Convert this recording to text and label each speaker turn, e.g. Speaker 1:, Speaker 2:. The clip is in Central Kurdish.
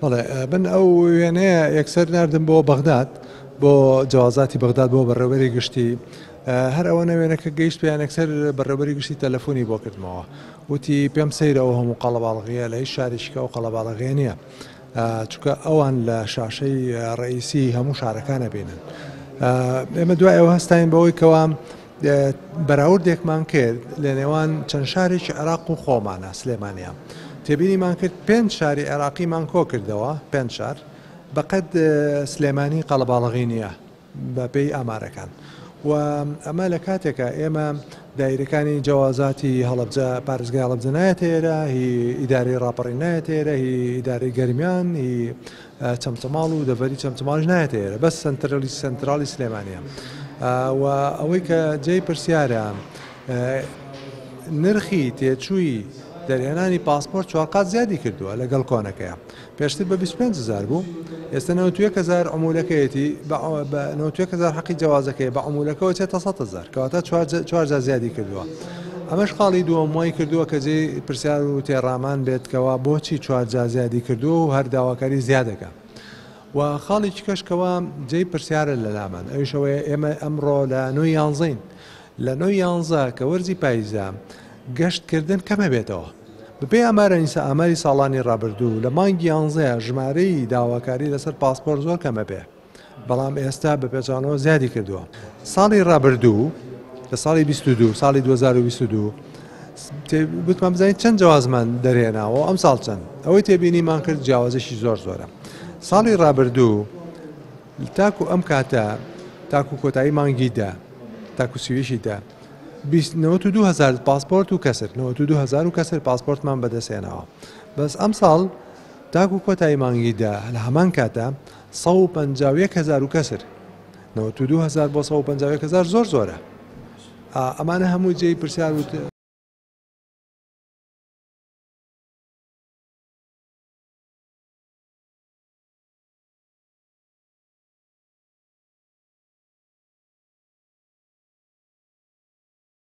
Speaker 1: بەڵێ من ئەو وێنەیە یەکسەر ناردم بۆ بەغداد بۆ جەوازاتی بەغداد بۆ بەڕێوەبەری گشتی هەر ئەوەنە وێنەکە گەیشت پێیان یەکسەر بەڕێوەبەری گشتی تەلەفۆنی بۆ کردمەوە وتی پێم سەیرە ئەو هەموو قەڵەباڵغیە لە هیچ شارێکی ئەو قەڵەباڵغیە نییە چونکە ئەوان لە شاشەی ڕئیسی هەموو شارەکان ئەبینن ئێمە دوای ئەوە هەستاین بەوەی کەوا بەراوردێکمان کرد لە نێوان چەند شارێکی عێراق و خۆمانە سلێمانیا تێبینیمان کرد پێنج شاری عێراقیمان کۆ کردەوە پێنج شار بەقەد سلێمانی قەڵەباڵغی نییە بە پێی ئامارەکان و ئەمە لە کاتێکە ئێمە دایرەکانی جەوازاتی هەڵەبجە پارێزگای هەڵەبجە نایەتە ئێرە هی ئیدارەی ڕاپەڕین نایەتە ئێرە هی ئیدارەی گەرمیان هی چەمچەماڵ و دەڤەری چەمچەماڵیش نایەتە ئێرە بەس سەنتەرەلی سەنتراڵی سلێمانیە و ئەوەی کە جێی پرسیارە نرخی تێچووی دەرهێنانی پاسپۆرت چوارقات زیادی کردووە لەگەڵ کۆنەکەیە پێشتر بە 25 هزار بوو ئێستا 91 هزار عمولەکەیەتی بە 91 هزار حەقی جەوازەکەی بە عمولەکەوە چێتە 100 هزار کەواتە چوار جار زیادی کردووە ئەمەش خاڵی دووەم وای کردووە کە جێی پرسیار و تێڕامان بێت کەوا بۆچی چوار جار زیادی کردووە و هەر داواکاری زیادەکە و خاڵێکی کەش کەوا جێی پرسیارە لە لامان ئەویش ئەوەیە ئێمە ئەمڕۆ لە نۆی یانزەین لە نۆی یانزە کە وەرزی پاییزە گەشتکردن کەمە بێتەوە بەپێی ئامارە نیسا ئاماری ساڵانی ڕابردوو لە مانگی یانزەیە ژمارەی داواکاری لەسەر پاسپۆرت زۆر کەمە بێ بەڵام ئێستا بە پێچەوانەوە زیادی کردووە. ساڵی ڕابردوو لە ساڵی 22 ساڵی 2022 گوتمان بزانین چەند جەوازمان دەرهێناوە ئەم ساڵ چەند ئەوەی تێبینیمان کرد جیاوازێکی زۆر زۆرە ساڵی ڕابردوو تاکو ئەم کاتە تاکو کۆتایی مانگی دە تاکو سیویشی دە 92 هزار پاسپۆرت و کەسر 92 هزار و کەسر پاسپۆرتمان بەدەستهێناوە بەس ئەم ساڵ تاکو کۆتایی مانگی دە لە هەمان کاتە 151 هەزار و کەسر 92 هەزار بۆ 151 هەزار زۆر زۆرە ئەمانە هەموو جێی پرسیار و.